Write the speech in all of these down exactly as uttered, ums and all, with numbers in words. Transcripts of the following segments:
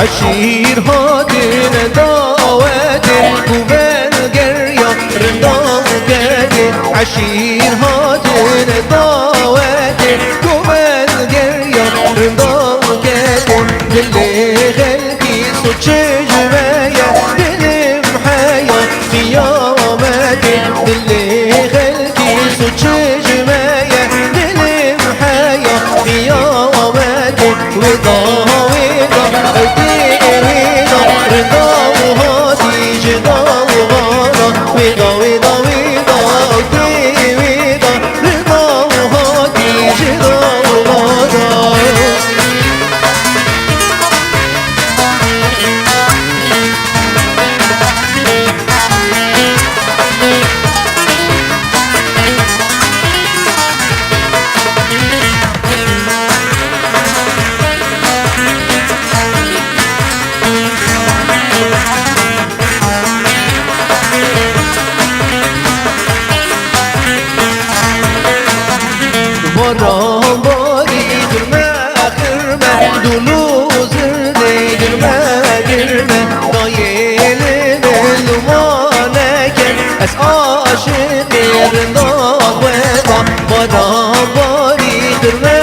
Eşîr hatin dawetê, ku vengeriya rindan ketê. Eşîr hatin dawetê, ku vengeriya rindan ketê. Dilê xelkî soçê ji me ye, dilim heya qiyametê. Dilê xelkî soçê ji me ye, dilim heya qiyametê. Wêda, wêda, ew tê wêda, rinda û hatî ji dalgana. Wêda, wêda, wêda, ew tê wêda, rinda û hatî ji dalgana. Baran barî, xirme xirme, dûl û zirdê girme girme, dayê li min lûmaneke, ez aşiqê rinda xwe me. Baran barî, xirme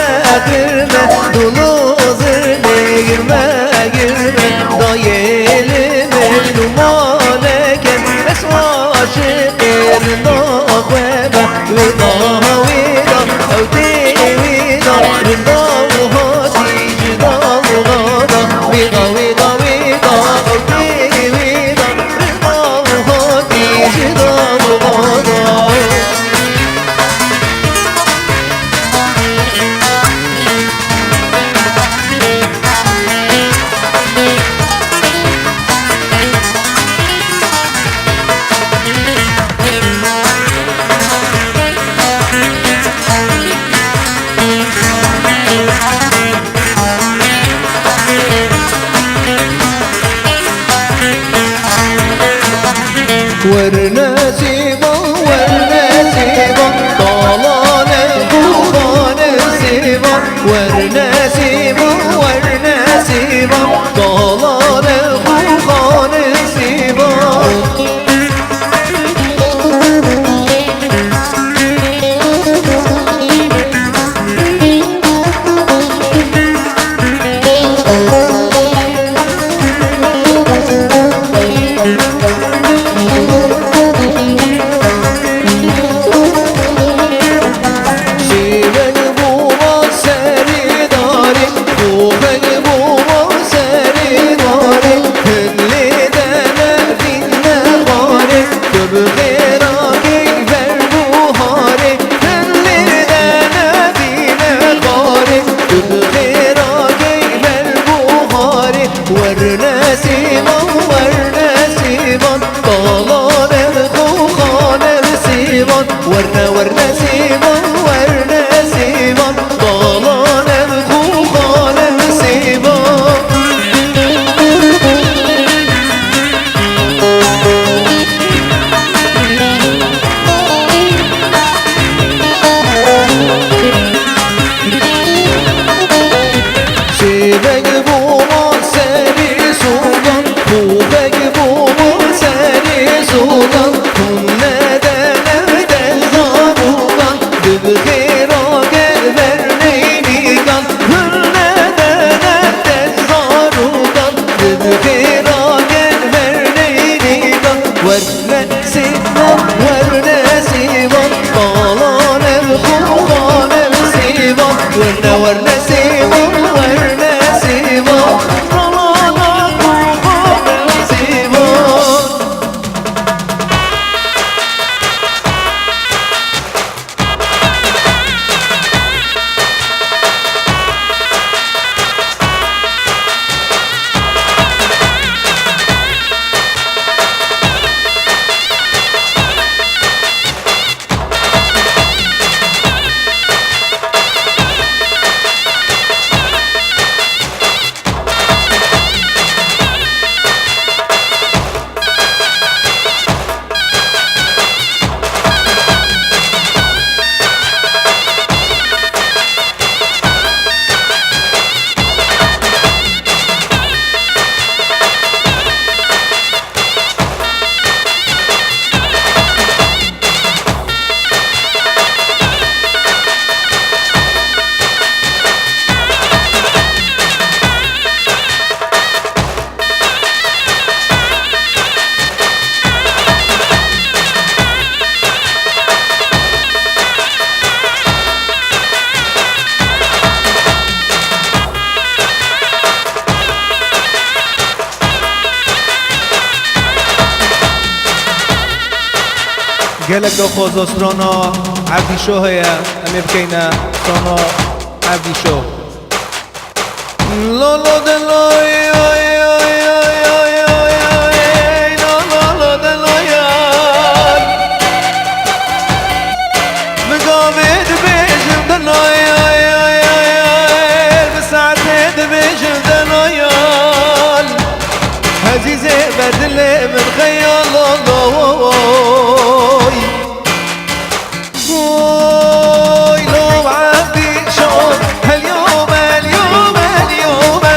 xirme, dûl û zirdê girme girme, dayê li min lûmaneke, ez aşiqê rinda xwe me. Wêda, wêda, ew tê wêda, rinda û hatî ji dalgana. Wêda, wêda, wêda, ew tê wêda, rinda û hatî ji dalgana. Werne sêvan, werne sêvan, talanê xwe xane sêvan. Werne sêvan, werne sêvan, talanê xwe xane sêvan. Sêveng bû va serê darê, bû veng bû va serê darê, hin lê de nevîne xwarê, tu bi xêra key ver buharê, hin lê de nevîne xwarê, tu bi xêra key ver buharê. Werne sêvan, werne sêvan, talanê xwe xane sêvan. Werne, werne sêvan, werne sêvan, talanê xwe xane sêvan. Sêveng bû va serê solan, bû veng bû va serê solan, hûn nedene te zarokan, tu bi xêra gel ver neynîkan, hûn nedene te zarokan, tu bi xêra gel ver neynîkan. Werne sêvan, werne sêvan, talanê xwe xane sêvan. Werne, werne sêvan, werne sêvan. Gelek daxwaza strana Evdîşo heye, em ê bikeyne strana Evdîşo. Lolo de loy, oy, oy, oy, oy, oy, oy, lo, lolo de loy, oy. Min gavê dibêjim de loy, oy, oy, oy, oy, bi saetê dibêjim de loy, oy. Ezîzê me dilê min xeyal, lo, lo, oy. Oy, lo, Evdîşo, helyome, helyome, helyome.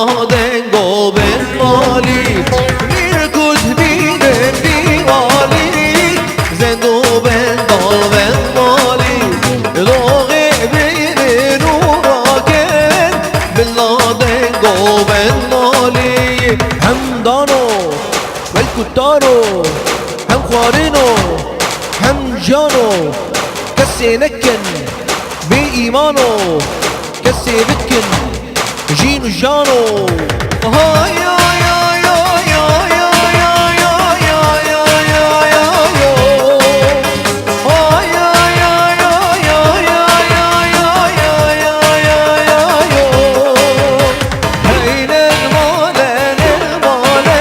Dengo ben malî, mîr kurt bînin bî malî, zendo ben dal ben malî, doxê bînin û raken, bila dengo ben malî. Hem dano, wel ku taro, hem xwarino, hem jano, kesê nekin bê îmano, kesê bikin jîn û jano. Hay, hay, hay. Hey, nirmale, nirmale,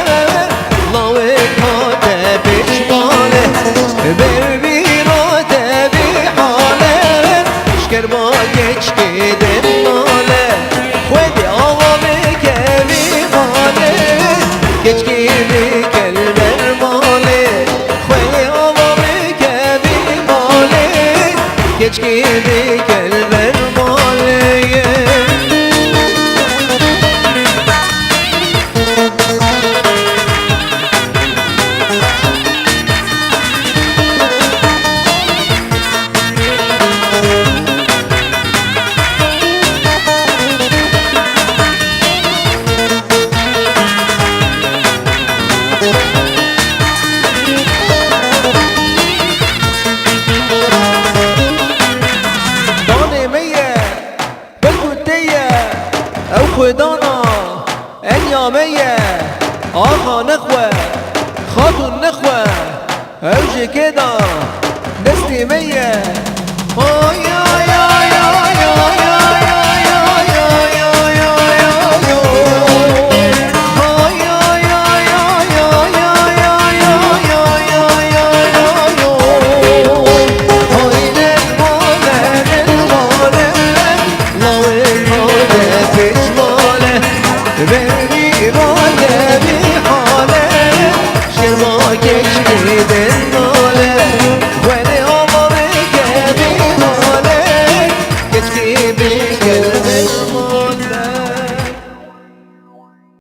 lawê hate pêş male, bermîra te bî hale, şkerba keçkê din male, xwedê ava bike vî male, keçkê bike li ber male, xwedê ava bike vî male, keçkê bike li ber male. Danê me ye, Bikuteye ew xwedana, enya me ye, axa nexwe, xatûn nexwe, ew jê kê da, destê me ye. Ay, ay, ay. Lawê hale pêç male, berî male vî hale, şerma keşkê den